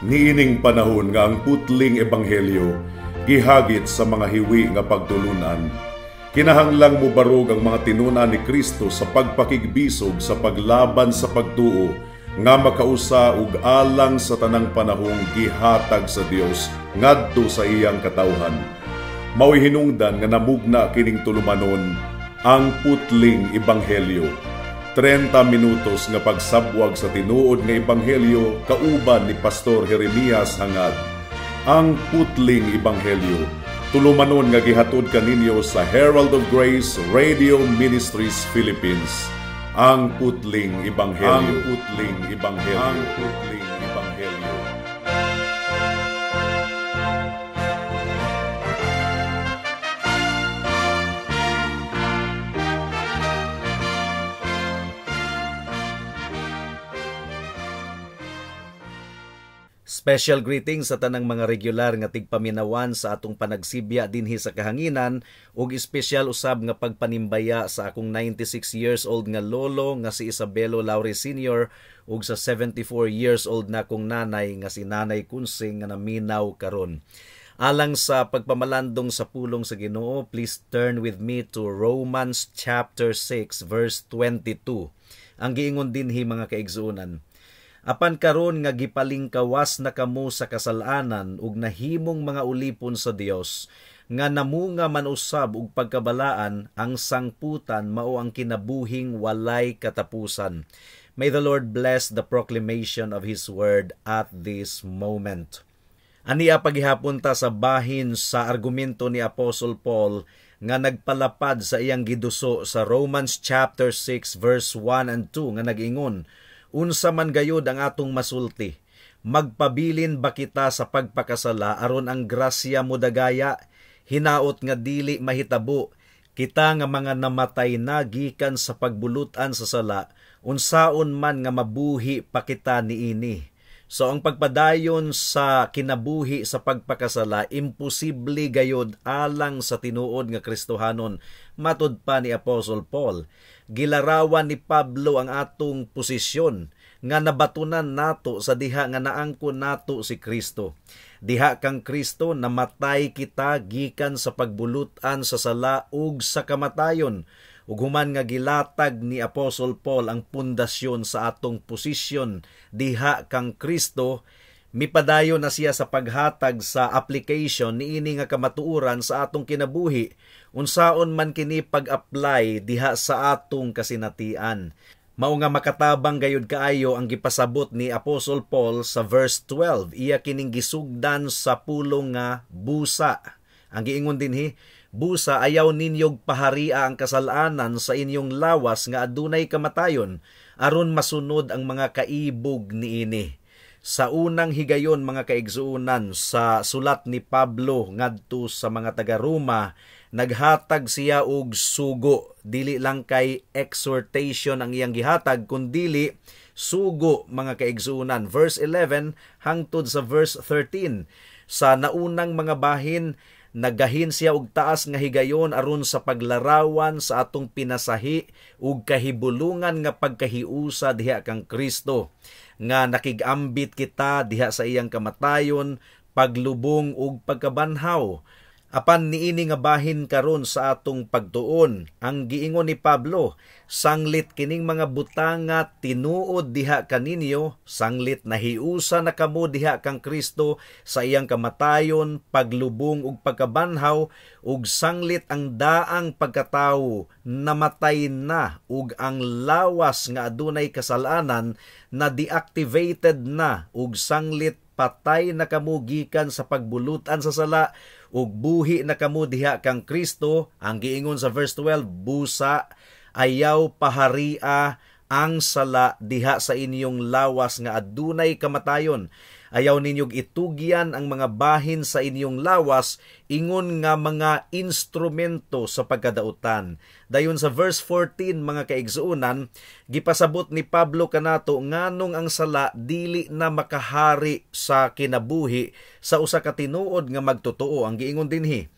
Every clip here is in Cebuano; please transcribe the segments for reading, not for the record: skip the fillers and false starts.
Niining panahon nga ang putling ebanghelyo gihagit sa mga hiwi nga pagtulunan, kinahanglang mobarog ang mga tinun-an ni Kristo sa pagpakigbisog sa paglaban sa pagtuo nga makausa ug alang sa tanang panahong gihatag sa Dios ngadto sa iyang katawhan. Mao'y hinungdan nga namugna kining tulumanon ang putling ebanghelyo. 30 minutos nga pagsabwag sa tinuod nga ebanghelyo kauban ni Pastor Jeremias Hangad. Ang putling ebanghelyo, tulumanon nga gihatod kaninyo sa Herald of Grace Radio Ministries Philippines. Ang putling ebanghelyo. Ang putling ebanghelyo. Ang putling ebanghelyo. Special greetings sa tanang mga regular nga tigpaminawan sa atong panagsibya dinhi sa kahanginan ug espesyal usab nga pagpanimbaya sa akong 96 years old nga lolo nga si Isabelo Laure Sr. ug sa 74 years old na akong nanay nga si Nanay Kunsing nga naminaw karon. Alang sa pagpamalandong sa pulong sa Ginoo, please turn with me to Romans chapter 6 verse 22. Ang giingon dinhi, mga kaigsuonan, "Apan karon nga gipalingkawas na kamo sa kasalanan ug nahimong mga ulipon sa Dios, nga namunga man usab og pagkabalaan, ang sangputan mao ang kinabuhing walay katapusan." May the Lord bless the proclamation of His word at this moment. Ania paghihapon ta sa bahin sa argumento ni Apostle Paul nga nagpalapad sa iyang giduso sa Romans chapter 6 verse 1 and 2 nga nag-ingon, "Unsa man gayud ang atong masulti? Magpabilin ba kita sa pagpakasala aron ang grasya modagaya? Hinaot nga dili mahitabo. Kita nga mga namatay na gikan sa pagbulutan sa sala, unsaon man nga mabuhi pa kita niini?" So ang pagpadayon sa kinabuhi sa pagpakasala, imposible gayod alang sa tinuod nga Kristohanon, matud pa ni Apostle Paul. Gilarawan ni Pablo ang atong posisyon nga nabatunan nato sa diha nga naangkon nato si Kristo. Diha kang Kristo namatay kita gikan sa pagbulutan sa sala ug sa kamatayon. Ug human nga gilatag ni Apostle Paul ang pundasyon sa atong posisyon diha kang Kristo, mipadayon na siya sa paghatag sa application niini nga kamatuoran sa atong kinabuhi, unsaon man kini pag-apply diha sa atong kasinatian. Mao nga makatabang gayud kaayo ang gipasabot ni Apostle Paul sa verse 12. Iya kining gisugdan sa pulong nga "busa". Ang giingon dinhi, "Busa ayaw ninyog paharia ang kasalanan sa inyong lawas nga adunay kamatayon, aron masunod ang mga kaibog niini." Sa unang higayon, mga kaigsuonan, sa sulat ni Pablo ngadto sa mga taga-Roma, naghatag siya og sugo. Dili lang kay exhortation ang iyang gihatag, kundili sugo, mga kaigsuonan. Verse 11 hangtod sa verse 13. Sa naunang mga bahin, nagahin siya og taas nga higayon aron sa paglarawan sa atong pinasahi ug kahibulungan nga pagkahiusa diha kang Kristo, nga nakig-ambit kita diha sa iyang kamatayon, paglubong ug pagkabanhaw. Apan niini nga bahin karon sa atong pagtuon, ang giingon ni Pablo, sanglit kining mga butanga tinuod diha kaninyo, sanglit nahiusa na kamo diha kang Kristo sa iyang kamatayon, paglubong ug pagkabanhaw, ug sanglit ang daang pagkatawo namatay na ug ang lawas nga adunay kasalanan na deactivated na, ug sanglit patay na kamo gikan sa pagbulutan sa sala ug buhi na kamo diha kang Kristo, ang giingon sa verse 12, "Busa ayaw paharia ang sala diha sa inyong lawas nga adunay kamatayon. Ayaw ninyog itugyan ang mga bahin sa inyong lawas ingon nga mga instrumento sa pagkadautan." Dayon sa verse 14, mga kaigsuonan, gipasabot ni Pablo kanato nganong ang sala dili na makahari sa kinabuhi sa usa ka tinuod nga magtotoo. Ang giingon dinhi,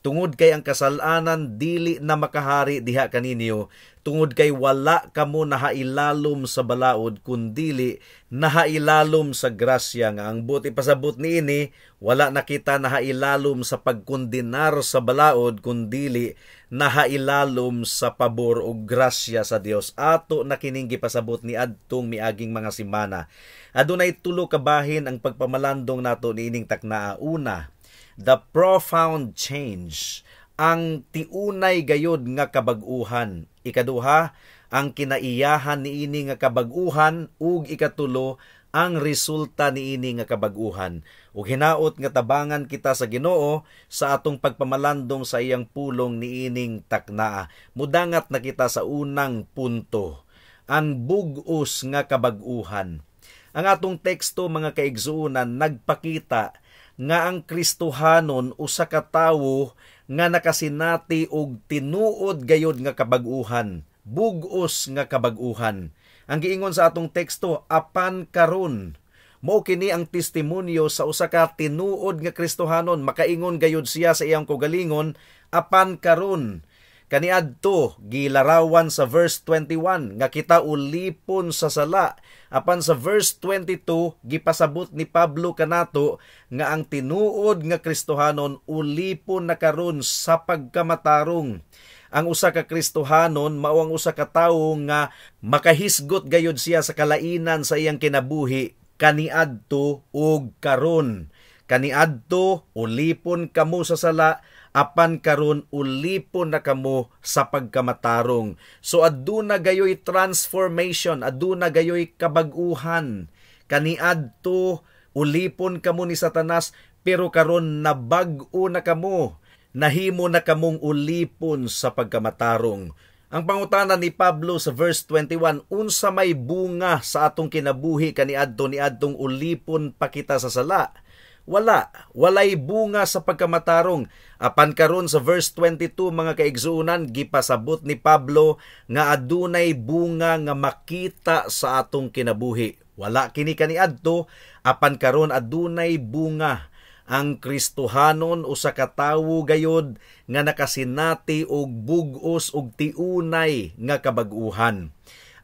Tungod kay ang kasalanan dili na makahari diha kaninyo, tungod kay wala kamo nahailalom sa balaod, kundili nahailalom sa grasya. Nga ang buot ipasabot niini, wala na kita nahailalom sa pagkondenar sa balaod, kundili nahailalom sa pabor ug grasya sa Dios. Ato na kining gipasabot ni adtong miaging mga semana. Adunay tulo ka bahin ang pagpamalandong nato niining taknaa. Una, the profound change, ang tiunay gayod nga kabag-uhan. Ikaduha, ang kinaiyahan niini nga kabag-uhan, ug ikatulo, ang resulta niini nga kabag-uhan. Ug hinaot nga tabangan kita sa Ginoo sa atong pagpamalandong sa iyang pulong niining taknaa. Mudangat na kita sa unang punto, ang bug-os nga kabag-uhan. Ang atong teksto, mga kaigsuonan, nagpakita nga ang Kristohanon usa ka tawo nga nakasinati og tinuod gayod nga kabag-uhan, bug-os nga kabag-uhan. Ang giingon sa atong teksto, "Apan karon." Mao kini ang testimonyo sa usa ka tinuod nga Kristohanon. Makaingon gayud siya sa iyang kaugalingon, "Apan karon." Kaniadto gilarawan sa verse 21 nga kita ulipon sa sala. Apan sa verse 22, gipasabot ni Pablo kanato nga ang tinuod nga Kristohanon ulipon na karon sa pagkamatarong. Ang usa ka Kristohanon mao ang usa ka tawo nga makahisgot gayud siya sa kalainan sa iyang kinabuhi kaniadto ug karon. Kaniadto ulipon kamo sa sala, apan karon ulipon na kamo sa pagkamatarong. So aduna gayoy transformation, aduna gayoy kabag-uhan. Kaniadto ulipon kamo ni Satanas, pero karon nabag-o na kamo. Nahimo na kamong ulipon sa pagkamatarong. Ang pangutana ni Pablo sa verse 21, unsa may bunga sa atong kinabuhi kaniadto niadtong ulipon pa kita sa sala? Wala, walay bunga sa pagkamatarong. Apan karon sa verse 22, mga kaigsuonan, gipasabot ni Pablo nga adunay bunga nga makita sa atong kinabuhi. Wala kini kaniadto, apan karon adunay bunga. Ang Kristohanon usa ka tawo gayod nga nakasinati og bug-os og tiunay nga kabag-uhan.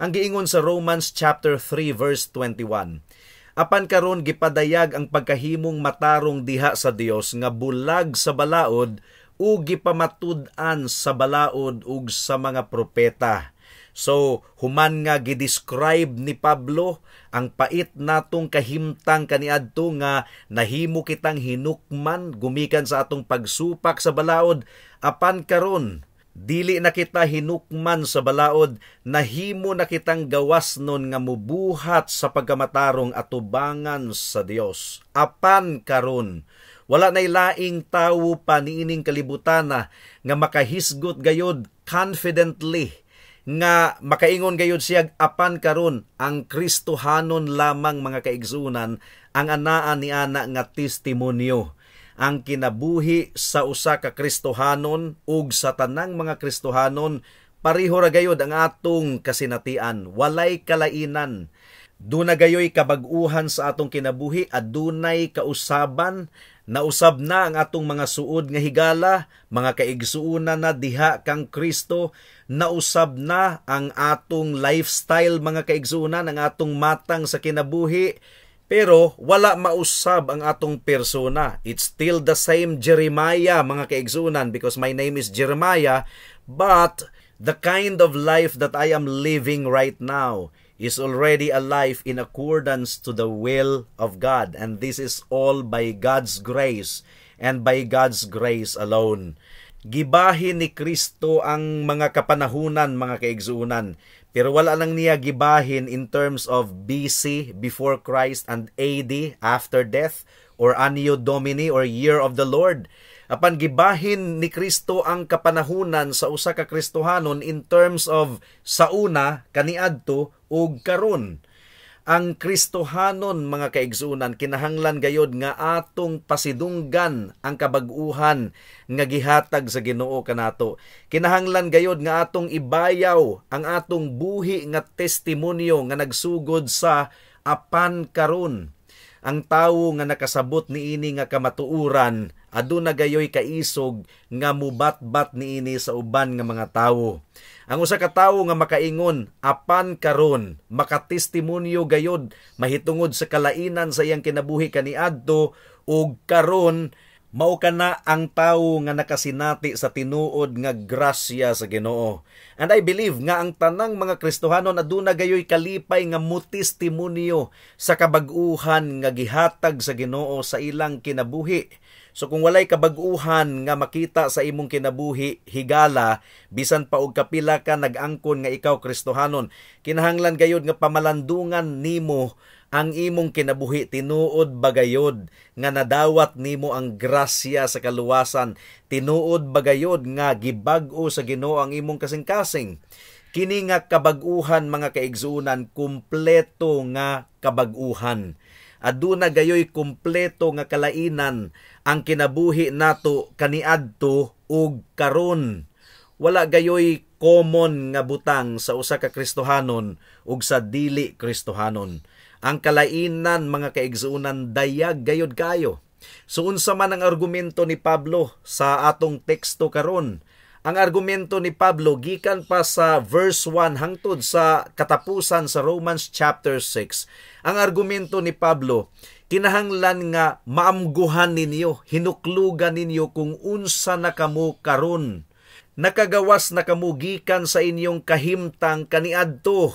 Ang giingon sa Romans chapter 3 verse 21, "Apan karon gipadayag ang pagkahimong matarong diha sa Dios nga bulag sa balaod ug gipamatud-an sa balaod ug sa mga propeta." So, human nga gidescribe ni Pablo ang pait natong kahimtang kaniadto nga nahimo kitang hinukman gumikan sa atong pagsupak sa balaod, apan karon dili na kita hinukman sa balaod, nahimo na kitang gawas nun nga mubuhat sa pagkamatarong atubangan sa Dios. Apan karon, wala nay laing tawo pa niining kalibutana nga makahisgot gayod confidently nga makaingon gayod siya, "Apan karon." Ang Kristohanon lamang, mga kaigsunan, ang anaa ni ana nga testimonyo. Ang kinabuhi sa usa ka Kristohanon ug sa tanang mga Kristohanon, pareho ra gayod ang atong kasinatian, walay kalainan. Duna gayoy kabag-uhan sa atong kinabuhi, adunay kausaban, nausab na ang atong mga suod nga higala, mga kaigsuonan na diha kang Kristo, nausab na ang atong lifestyle, mga kaigsuonan, ang atong matang sa kinabuhi, pero wala mausab ang atong persona. It's still the same Jeremiah, mga kaigsuonan, because my name is Jeremiah, but the kind of life that I am living right now is already a life in accordance to the will of God. And this is all by God's grace and by God's grace alone. Gibahin ni Kristo ang mga kapanahunan, mga kaigsuonan. Pero wala lang niya gibahin in terms of BC, before Christ, and AD, after death, or Anno Domini or Year of the Lord. Apan gibahin ni Kristo ang kapanahunan sa usa ka Kristohanon in terms of sa una, kaniadto ug karon. Ang Kristohanon, mga kaigsuonan, kinahanglan gayod nga atong pasidunggan ang kabag-uhan nga gihatag sa Ginoo kanato. Kinahanglan gayod nga atong ibayaw ang atong buhi nga testimonyo nga nagsugod sa "apan karon." Ang tawo nga nakasabot niini nga kamatuoran, aduna gayoy kaisog nga mubatbat niini sa uban nga mga tawo. Ang usa ka tawo nga makaingon, "Apan karon," makatestimonyo gayod mahitungod sa kalainan sa iyang kinabuhi kaniadto ug karon, mao kana ang tawo nga nakasinati sa tinuod nga grasya sa Ginoo. And I believe nga ang tanang mga Kristohanon aduna gayoy kalipay nga mutestimonyo sa kabag-uhan nga gihatag sa Ginoo sa ilang kinabuhi. So kung walay kabag-uhan nga makita sa imong kinabuhi, higala, bisan pa og kapila ka nag-angkon nga ikaw Kristohanon, kinahanglan gayod nga pamalandungan nimo ang imong kinabuhi. Tinuod bagayod nga nadawat nimo ang grasya sa kaluwasan? Tinuod bagayod nga gibag-o sa Ginoo ang imong kasing-kasing? Kini nga kabag-uhan, mga kaigsuonan, kumpleto nga kabag-uhan. Aduna gayoy kumpleto nga kalainan ang kinabuhi nato kaniadto ug karon. Wala gayoy common nga butang sa usa ka Kristohanon ug sa dili Kristohanon. Ang kalainan, mga kaigsuonan, dayag gayod kayo. So unsa man ang argumento ni Pablo sa atong teksto karon? Ang argumento ni Pablo gikan pa sa verse 1 hangtod sa katapusan sa Romans chapter 6. Ang argumento ni Pablo, kinahanglan nga maamguhan ninyo, hinuklugan ninyo kung unsa na kamo karon. Nakagawas na kamo gikan sa inyong kahimtang kaniadto.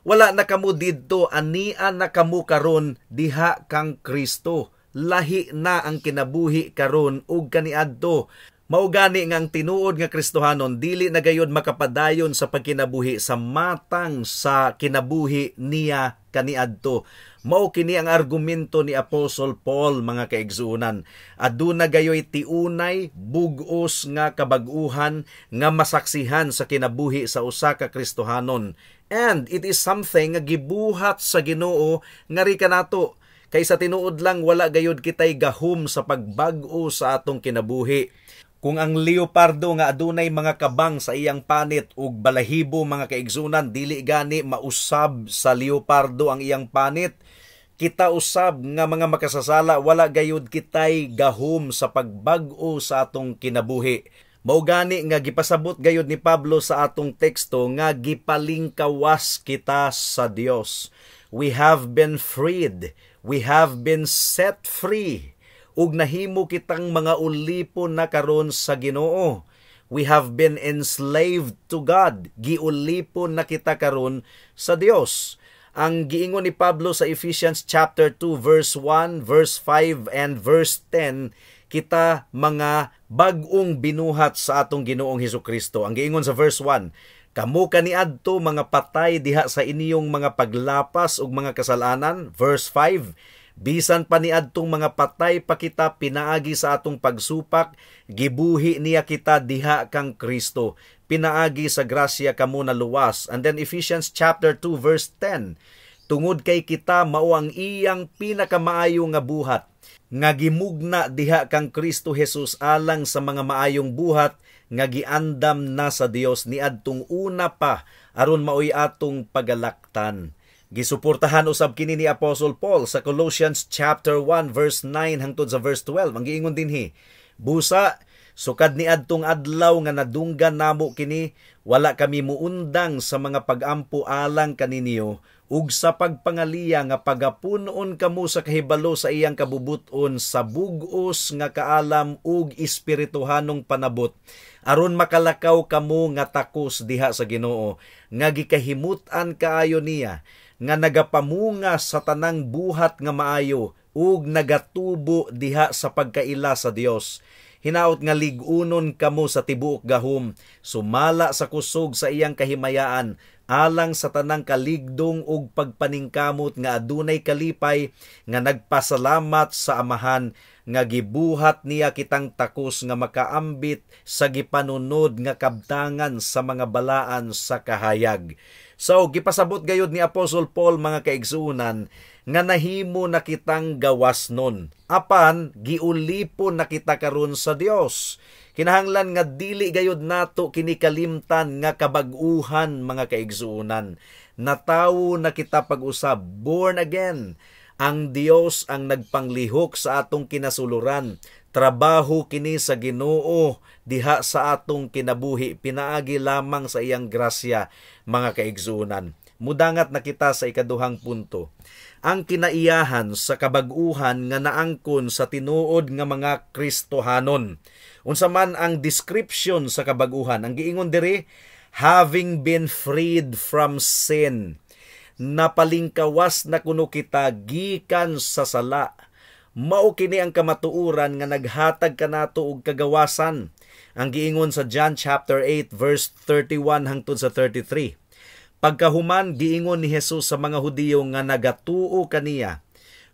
Wala na kamo didto, ania na kamo karon diha kang Kristo. Lahi na ang kinabuhi karon ug kaniadto. Mao gani nga ang tinuod nga Kristohanon dili na gayod makapadayon sa pagkinabuhi sa matang sa kinabuhi niya kaniadto. Mao kini ang argumento ni Apostle Paul, mga kaigsuonan. Aduna gayoy tiunay bug-os nga kabag-uhan nga masaksihan sa kinabuhi sa usa ka Kristohanon. And it is something nga gibuhat sa Ginoo ngari kanato. Kay sa tinuod lang, wala gayod kitay gahom sa pagbag-o sa atong kinabuhi. Kung ang leopardo nga adunay mga kabang sa iyang panit ug balahibo, mga kaigsuonan, dili gani mausab sa leopardo ang iyang panit. Kita usab nga mga makasasala, wala gayud kitay gahom sa pagbag-o sa atong kinabuhi. Mao gani nga gipasabot gayud ni Pablo sa atong teksto nga gipalingkawas kita sa Dios. We have been freed. We have been set free ug nahimo kitang mga ulipon na karon sa Ginoo. We have been enslaved to God. Giulipon na kita karon sa Dios. Ang giingon ni Pablo sa Ephesians chapter 2 verse 1, verse 5 and verse 10, kita mga bag-ong binuhat sa atong Ginoong Hesus Kristo. Ang giingon sa verse 1, "Kamo kaniadto mga patay diha sa inyong mga paglapas ug mga kasalanan." Verse 5, "Bisan pa niadtong mga patay pa kita pinaagi sa atong pagsupak, gibuhi niya kita diha kang Kristo. Pinaagi sa grasya kamo naluwas." And then Ephesians chapter 2 verse 10, "Tungod kay kita mao ang iyang pinakamaayo nga buhat nga gimugna diha kang Kristo Jesus alang sa mga maayong buhat nga giandam na sa Dios niadtong una pa aron maoy atong pagalaktan." Gisuportahan usab kini ni Apostle Paul sa Colossians chapter 1 verse 9 hangtod sa verse 12. Ang giingon dinhi, "Busa sukad niadtong adlaw nga nadunggan namo kini, wala kami muundang sa mga pagampo alang kaninyo ug sa pagpangaliya nga pagapunon kamo sa kahibalo sa iyang kabubut-on sa bug-os nga kaalam ug espirituhanong panabot, aron makalakaw kamo nga takos diha sa Ginoo, nga gikahimut-an kaayo niya, nga nagapamunga sa tanang buhat nga maayo ug nagatubo diha sa pagkaila sa Dios. Hinaot nga lig-unon kamo sa tibuok gahom, sumala sa kusog sa iyang kahimayaan, alang sa tanang kaligdong ug pagpaningkamot nga adunay kalipay, nga nagpasalamat sa Amahan, nga gibuhat niya kitang takos nga makaambit sa gipanunod nga kabtangan sa mga balaan sa kahayag." So, gipasabot gayud ni Apostle Paul, mga kaigsuonan, nga nahimo na kitang gawas nun. Apan, giulipon na kita karon sa Dios. Kinahanglan nga dili gayud nato kini kalimtan nga kabag-uhan, mga kaigsuonan. Natawo na kita pag-usab, born again. Ang Dios ang nagpanglihok sa atong kinasuluran. Trabaho kini sa Ginoo diha sa atong kinabuhi, pinaagi lamang sa iyang grasya, mga kaigsuonan. Mudangat na kita sa ikaduhang punto. Ang kinaiyahan sa kabag-uhan nga naangkon sa tinuod nga mga Kristohanon. Unsa man ang description sa kabag-uhan? Ang giingon diri, having been freed from sin. Napalingkawas na kuno kita gikan sa sala. Mao kini ang kamatuoran nga naghatag kanato og kagawasan. Ang giingon sa John chapter 8 verse 31 hangtod sa 33. Pagkahuman, giingon ni Jesus sa mga Hudiyo nga nagatuo kaniya,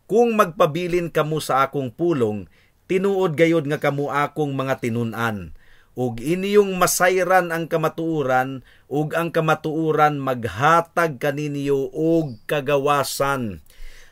"Kung magpabilin kamo sa akong pulong, tinuod gayod nga kamo akong mga tinun-an, ug inyong masayran ang kamatuoran, ug ang kamatuoran maghatag kaninyo og kagawasan."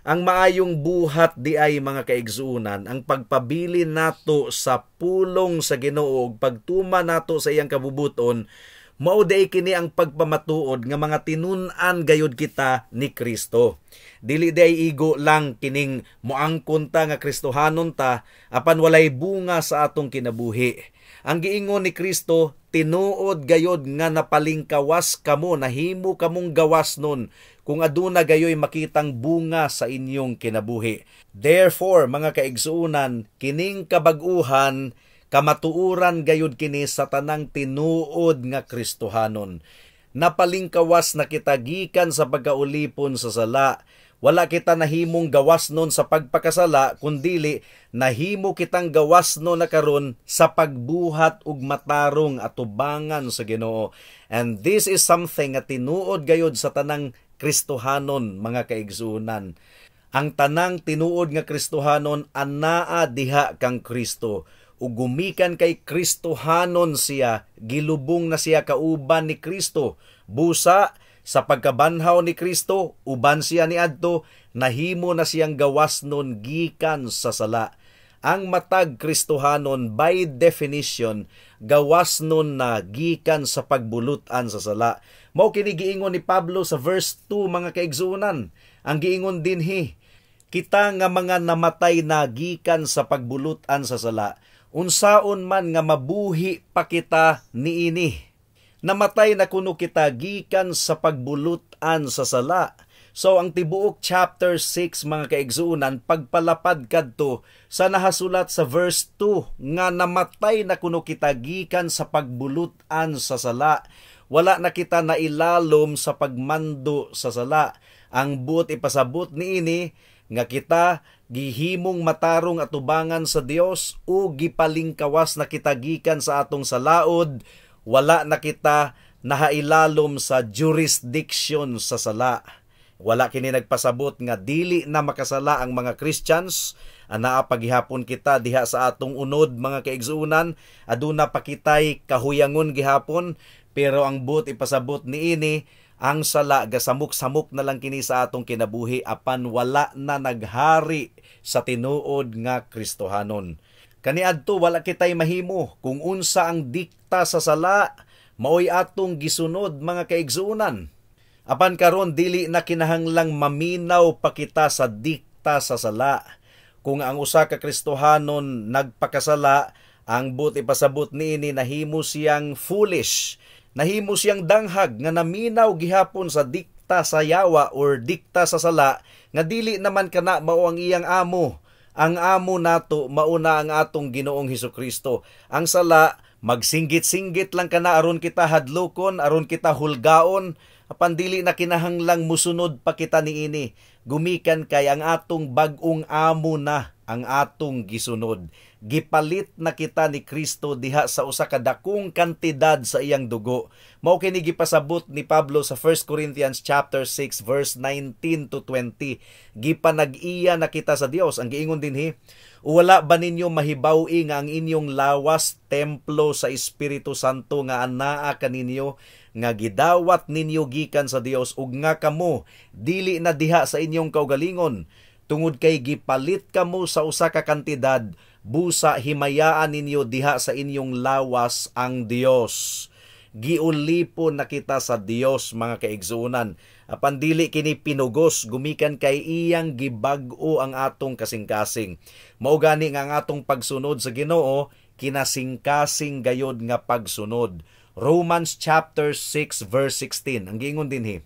Ang maayong buhat di ay, mga kaigsuonan, ang pagpabilin nato sa pulong sa Ginoo ug pagtuma nato sa iyang kabubuton, mao diay kini ang pagpamatuod nga mga tinun-an gayud kita ni Kristo. Dili diay igo lang kining moangkon ta nga Kristohanon ta apan walay bunga sa atong kinabuhi. Ang giingon ni Kristo, tinuod gayod nga napalingkawas kamo, nahimo kamong gawas nun, kung aduna gayoy makitang bunga sa inyong kinabuhi. Therefore, mga kaigsuonan, kining kabag-uhan, kamatuoran gayud kini sa tanang tinuod nga Kristohanon. Napalingkawas na kita gikan sa pagkaulipon sa sala. Wala kita nahimong gawas nun sa pagpakasala, kundili nahimo kitang gawas nun na karon sa pagbuhat og matarong atubangan sa Ginoo. And this is something nga tinuod gayod sa tanang Kristohanon, mga kaigsuonan. Ang tanang tinuod nga Kristohanon anaa diha kang Kristo. Ug gumikan kay Kristohanon siya, gilubong na siya kauban ni Kristo. Busa sa pagkabanhaw ni Kristo, uban siya ni adto, nahimo na siyang gawas nun gikan sa sala. Ang matag Kristohanon, by definition, gawas nun na gikan sa pagbulutan sa sala. Mao kini giingon ni Pablo sa verse 2, mga kaigsuonan. Ang giingon dinhi, kita nga mga namatay na gikan sa pagbulutan sa sala, unsaon man nga mabuhi pa kita niini? Namatay na kuno kita gikan sa pagbulutan sa sala. So ang tibuok chapter 6, mga kaigsuonan, pagpalapad kadto sa nahasulat sa verse 2 nga namatay na kuno kita gikan sa pagbulutan sa sala. Wala na kita nailalom sa pagmando sa sala. Ang buot ipasabot niini nga kita gihimong matarong atubangan sa Dios o gipalingkawas na kita gikan sa atong salaod. Wala na kita nahailalom sa jurisdiction sa sala. Wala kini nagpasabot nga dili na makasala ang mga Christians. Anaa pagihapon kita diha sa atong unod, mga kaigsuonan, aduna pa kitay kahuyangon gihapon, pero ang buot ipasabot niini, ang sala gasamok-samok na lang kini sa atong kinabuhi apan wala na naghari sa tinuod nga Kristohanon. Kaniadto wala kitay mahimo kung unsa ang dikta sa sala, maoy atong gisunod, mga kaigsuonan. Apan karon dili na kinahanglang maminaw pa kita sa dikta sa sala. Kung ang usa ka Kristohanon nagpakasala, ang buot ipasabot niini, nahimo siyang foolish, nahimo siyang danghag nga naminaw gihapon sa dikta sa yawa or dikta sa sala nga dili naman kana mao ang iyang amo. Ang amo nato mauna ang atong Ginoong Hesukristo. Ang sala magsinggit-singgit lang kana aron kita hadlokon, aron kita hulgaon, apan dili na kinahanglang musunod pa kita niini. Gumikan kay ang atong bag-ong amo na ang atong gisunod. Gipalit na kita ni Kristo diha sa usa ka dakong kantidad sa iyang dugo. Mao kini gipasabot ni Pablo sa 1 Corinthians chapter 6 verse 19 to 20. Gipanag-iya na kita sa Dios. Ang giingon dinhi, "Wala ba ninyo mahibaw-i nga ang inyong lawas templo sa Espiritu Santo nga anaa kaninyo, nga gidawat ninyo gikan sa Dios, ug nga kamo dili na diha sa inyong kaugalingon, tungod kay gipalit kamo sa usa ka kantidad, busa himayaan ninyo diha sa inyong lawas ang Dios?" Giulipon na kita sa Dios, mga kaigsuonan. Apan dili kini pinugos gumikan kay iyang gibag-o ang atong kasing-kasing. Mao gani nga ang atong pagsunod sa Ginoo kinasingkasing gayod nga pagsunod. Romans chapter 6 verse 16. Ang giingon dinhi,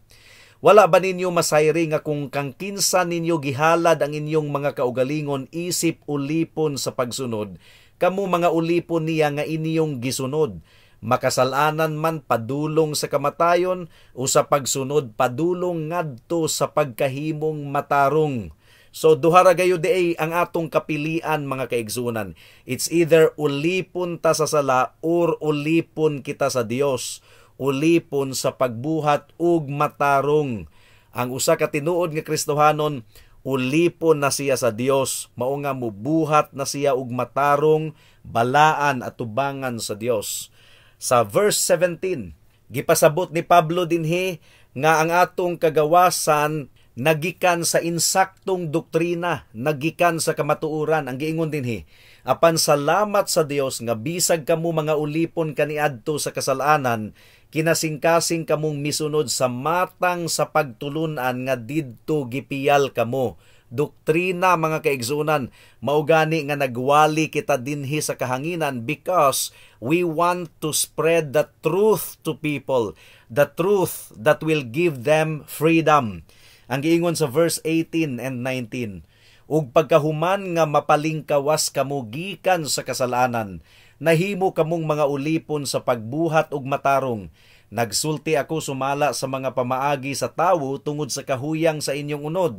"Wala ba ninyo masayri nga kung kang kinsa ninyo gihalad ang inyong mga kaugalingon isip ulipon sa pagsunod, kamo mga ulipon niya nga inyong gisunod, makasalanan man padulong sa kamatayon o sa pagsunod padulong ngadto sa pagkahimong matarong?" So duha ra gayud diay ang atong kapilian, mga kaigsunan. It's either ulipon ta sa sala or ulipon kita sa Dios. Ulipon sa pagbuhat ug matarong. Ang usa ka tinuod nga Kristohanon, ulipon na siya sa Dios, mao nga mubuhat na siya og matarong, balaan at tubangan sa Dios. Sa verse 17, gipasabot ni Pablo dinhi nga ang atong kagawasan nagikan sa insaktong doktrina, nagikan sa kamatuoran. Ang giingon dinhi, "Apan salamat sa Dios nga bisag kamo mga ulipon kaniadto sa kasalanan, kinasingkasing kamong misunod sa matang sa pagtulunan nga didto gipiyal kamo." Doktrina, mga kaigsunan. Mao gani nga nagwali kita dinhi sa kahanginan because we want to spread the truth to people, the truth that will give them freedom. Ang giingon sa verse 18 and 19, "Ug pagkahuman nga mapalingkawas kamo gikan sa kasalanan, nahimo kamong mga ulipon sa pagbuhat og matarong. Nagsulti ako sumala sa mga pamaagi sa tawo tungod sa kahuyang sa inyong unod.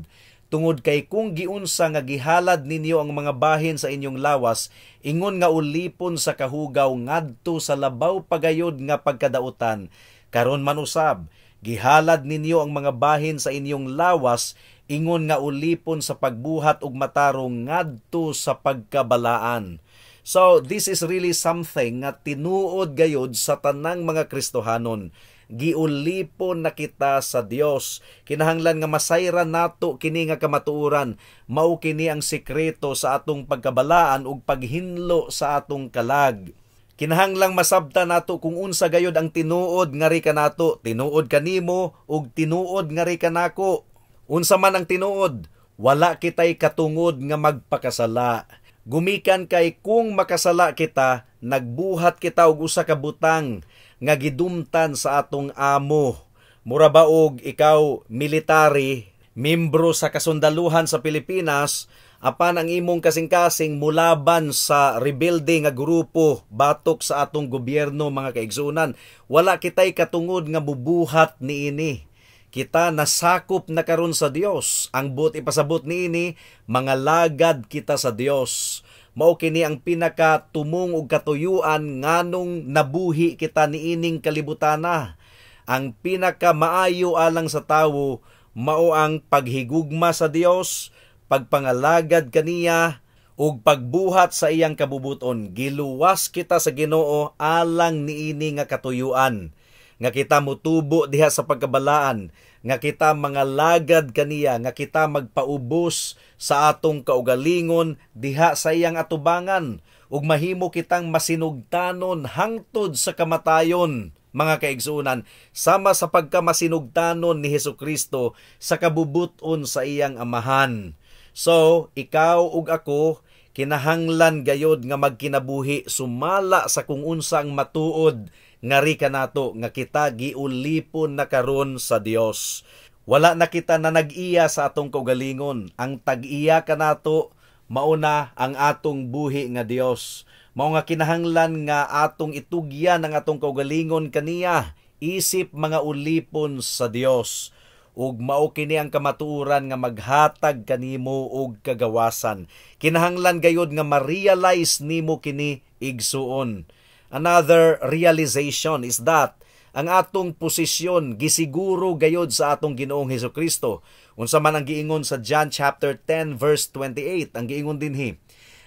Tungod kay kung giunsa nga gihalad ninyo ang mga bahin sa inyong lawas, ingon nga ulipon sa kahugaw ngadto sa labaw pagayod nga pagkadautan, karon man usab, gihalad ninyo ang mga bahin sa inyong lawas ingon nga ulipon sa pagbuhat og matarong ngadto sa pagkabalaan." So this is really something nga tinuod gayod sa tanang mga Kristohanon. Giulipon na kita sa Dios. Kinahanglan nga masayran nato kini nga kamatuoran. Mao kini ang sekreto sa atong pagkabalaan ug paghinlo sa atong kalag. Kinahanglang masabta nato kung unsa gayod ang tinuod ngari kanato, tinuod kanimo ug tinuod ngari kanako. Unsa man ang tinuod, wala kitay katungod nga magpakasala. Gumikan kay kung makasala kita, nagbuhat kita og usa ka butang nga gidumtan sa atong amo. Mura ba og ikaw military, membro sa kasundaluhan sa Pilipinas, apan ang imong kasing-kasing mulaban sa rebelde nga grupo batok sa atong gobyerno, mga kaigsunan. Wala kitay katungod nga bubuhat niini. Kita nasakop na karon sa Dios. Ang buot ipasabot niini, mga lagad kita sa Dios. Mao kini ang pinaka tumong ug katuyuan nganong nabuhi kita niining kalibutana. Ang pinaka maayo alang sa tawo mao ang paghigugma sa Dios, pagpangalagad kaniya ug pagbuhat sa iyang kabubuton. Giluwas kita sa Ginoo alang niini nga katuyuan, nga kita mutubo diha sa pagkabalaan, nga kita mga lagad kaniya, nga kita magpaubos sa atong kaugalingon diha sa iyang atubangan ug mahimo kitang masinugtanon hangtod sa kamatayon, mga kaigsuonan, sama sa pagkamasinugtanon ni Hesukristo sa kabubuton sa iyang Amahan. So, ikaw ug ako kinahanglan gayod nga magkinabuhi sumala sa kung unsa ang matuod ngari kanato, nga kita giulipon na karon sa Dios. Wala na kita na nag-iya sa atong kaugalingon. Ang tag-iya kanato mauna ang atong buhi nga Dios. Mao nga kinahanglan nga atong itugyan ang atong kaugalingon kaniya isip mga ulipon sa Dios. Ug mao kini ang kamatuoran nga maghatag kanimo og kagawasan. Kinahanglan gayod nga ma-realize nimo kini, igsuon. Another realization is that ang atong posisyon gisiguro gayod sa atong Ginoong Hesukristo. Unsa man ang giingon sa John chapter 10 verse 28, ang giingon dinhi,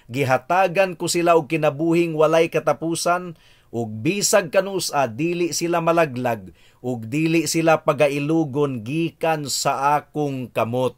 "Gihatagan ko sila og kinabuhing walay katapusan, ug bisag kanusa dili sila malaglag ug dili sila pagailugon gikan sa akong kamot."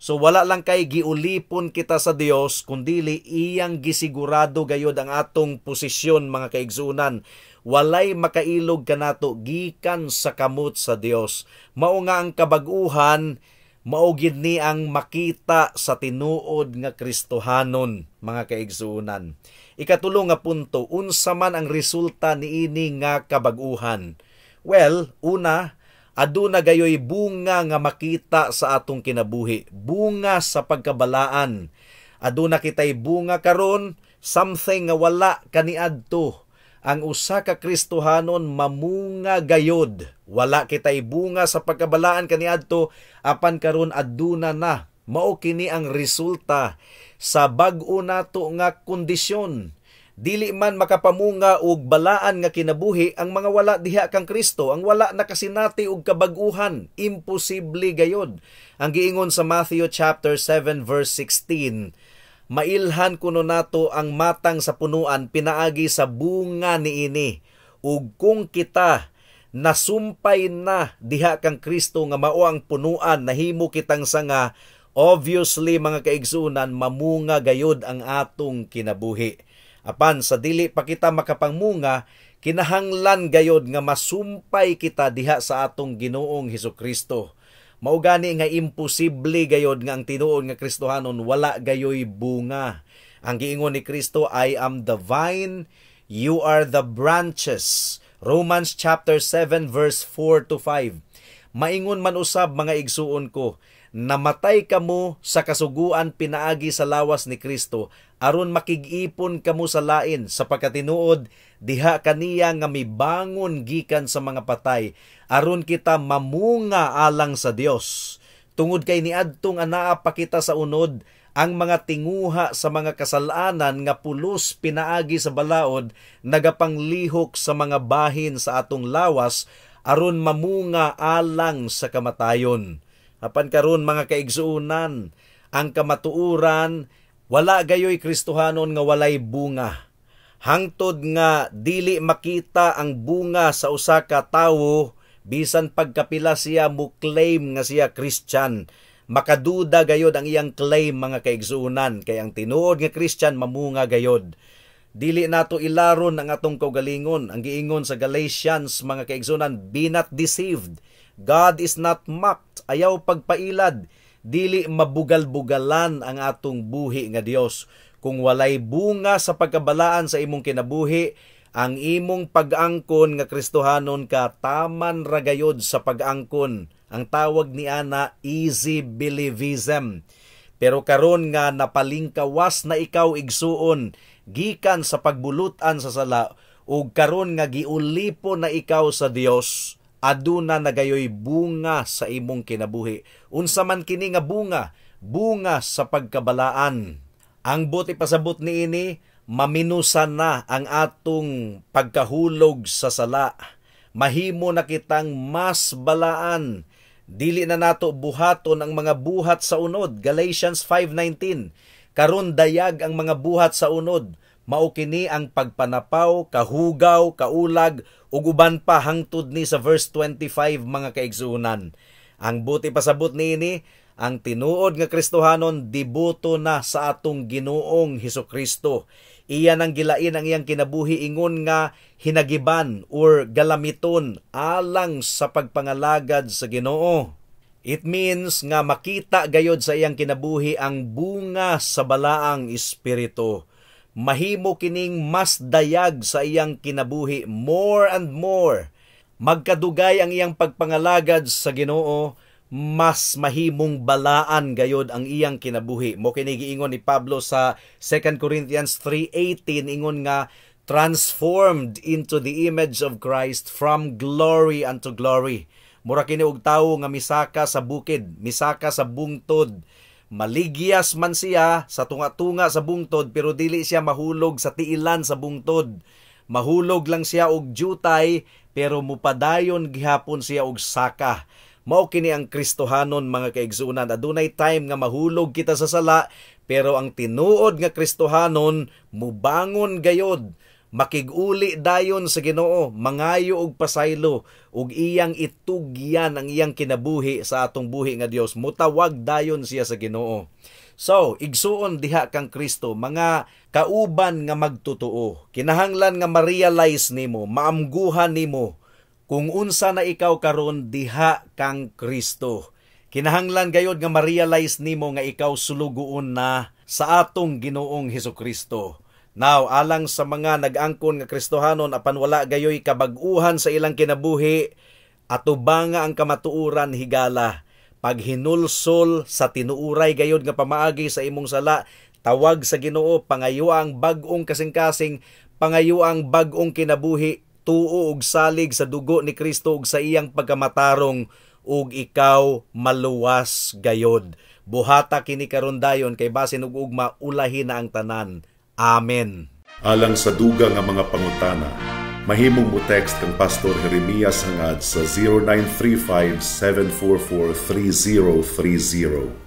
So wala lang kay giulipon kita sa Dios, kundili iyang gisigurado gayod ang atong posisyon, mga kaigsunan. Walay makailog kanato gikan sa kamot sa Dios. Mao nga ang kabag-uhan mao gid ni ang makita sa tinuod nga Kristohanon, mga kaigsunan. Ikatulo nga punto, unsa man ang resulta niini nga kabag-uhan? Well, una, aduna gayoy bunga nga makita sa atong kinabuhi, bunga sa pagkabalaan. Aduna kitay bunga karon, something nga wala kaniadto. Ang usa ka Kristohanon mamunga gayod. Wala kitay bunga sa pagkabalaan kaniadto, apan karon aduna na. Mao kini ang resulta sa bag-o nato nga kondisyon. Dili man makapamunga og balaan nga kinabuhi ang mga wala diha kang Kristo, ang wala nakasinati og kabag-uhan, imposible gayod. Ang giingon sa Matthew chapter 7 verse 16, mailhan kuno nato ang matang sa punuan pinaagi sa bunga niini. Ug kung kita nasumpay na diha kang Kristo nga mao ang punuan, nahimo kitang sanga, obviously, mga kaigsunan, mamunga gayod ang atong kinabuhi. Apan sa dili pa kita makapanmunga, kinahanglan gayod nga masumpay kita diha sa atong Ginoong Hesus Kristo. Mao gani nga imposible gayod nga ang tinuod nga Kristohanon wala gayoy bunga. Ang giingon ni Kristo, "I am the vine, you are the branches." Romans chapter 7 verse 4 to 5. Maingon man usab, mga igsuon ko, namatay kamo sa kasuguan pinaagi sa lawas ni Kristo aron makig-ipon kamo sa lain sa pagkatinuod diha kaniya nga mibangon gikan sa mga patay, aron kita mamunga alang sa Dios. Tungod kay niadtong anaa pa kita sa unod, ang mga tinguha sa mga kasalanan nga pulos pinaagi sa balaod nagapanglihok sa mga bahin sa atong lawas aron mamunga alang sa kamatayon. Apan karon, mga kaigsuonan, ang kamatuoran, wala gayoy Kristohanon nga walay bunga. Hangtod nga dili makita ang bunga sa usa ka tawo, bisan pagkapila siya mo claim nga siya Christian, makaduda gayod ang iyang claim, mga kaigsuonan, kay ang tinuod nga Christian mamunga gayod. Dili nato ilaron ang atong kaugalingon. Ang giingon sa Galatians, mga kaigsuonan, "Be not deceived. God is not mocked." Ayaw pagpailad. Dili mabugal-bugalan ang atong buhi nga Dios. Kung walay bunga sa pagkabalaan sa imong kinabuhi, ang imong pag-angkon nga Kristohanon ka, taman ra gayod sa pag-angkon. Ang tawag ni ana, easy believism. Pero karon nga napalingkawas na ikaw, igsuon, gikan sa pagbulutan sa sala ug karon nga giulipon na ikaw sa Dios, aduna na gayoy bunga sa imong kinabuhi. Unsa man kini nga bunga? Bunga sa pagkabalaan. Ang buot ipasabot niini, maminusan na ang atong pagkahulog sa sala. Mahimo na kitang mas balaan. Dili na nato buhaton ang mga buhat sa unod. Galatians 5:19. Karon dayag ang mga buhat sa unod. Mao kini ang pagpanapaw, kahugaw, kaulag ug uban pa hangtod ni sa verse 25, mga kaigsuonan. Ang buot ipasabot niini, ang tinuod nga Kristohanon deboto na sa atong Ginoong Hesus Kristo. Iya nang gilain ang iyang kinabuhi ingon nga hinagiban or galamiton alang sa pagpangalagad sa Ginoo. It means nga makita gayod sa iyang kinabuhi ang bunga sa balaang espiritu. Mahimo kining mas dayag sa iyang kinabuhi more and more. Magkadugay ang iyang pagpangalagad sa Ginoo, mas mahimong balaan gayod ang iyang kinabuhi. Mao kini giingon ni Pablo sa 2 Corinthians 3:18, ingon nga transformed into the image of Christ from glory unto glory. Mura kini og tawo nga misaka sa bukid, misaka sa bungtod. Maligyas man siya sa tunga-tunga sa bungtod, pero dili siya mahulog sa tiilan sa bungtod. Mahulog lang siya og jutay, pero mupadayon gihapon siya og saka. Mao kini ang Kristohanon, mga kaigsuonan. Adunay time nga mahulog kita sa sala, pero ang tinuod nga Kristohanon mubangon gayod. Makig-uli dayon sa Ginoo, mangayo og pasaylo ug iyang itugyan ang iyang kinabuhi sa atong buhi nga Dios. Mutawag dayon siya sa Ginoo. So, igsuon diha kang Kristo, mga kauban nga magtotoo. Kinahanglan nga ma-realize nimo, maamguhan nimo kung unsa na ikaw karon diha kang Kristo. Kinahanglan gayod nga ma-realize nimo nga ikaw sulugoon na sa atong Ginoong Hesukristo. Now, alang sa mga nag-angkon nga Kristohanon apan wala gayoy kabag-uhan sa ilang kinabuhi, atubanga ang kamatuoran, higala. Paghinulsol sa tinuuray gayod nga pamaagi sa imong sala, tawag sa Ginoo, pangayo ang bag-ong kasing-kasing, pangayo ang bag-ong kinabuhi, tuo og salig sa dugo ni Kristo ug sa iyang pagkamatarong, ug ikaw maluwas gayod. Buhata kini karon dayon kay basin ug ugma ulahi na ang tanan. Amen. Alang sa dugang nga mga pangutana, mahimong mo text kang Pastor Jeremias Hangad sa 0935 744 3030.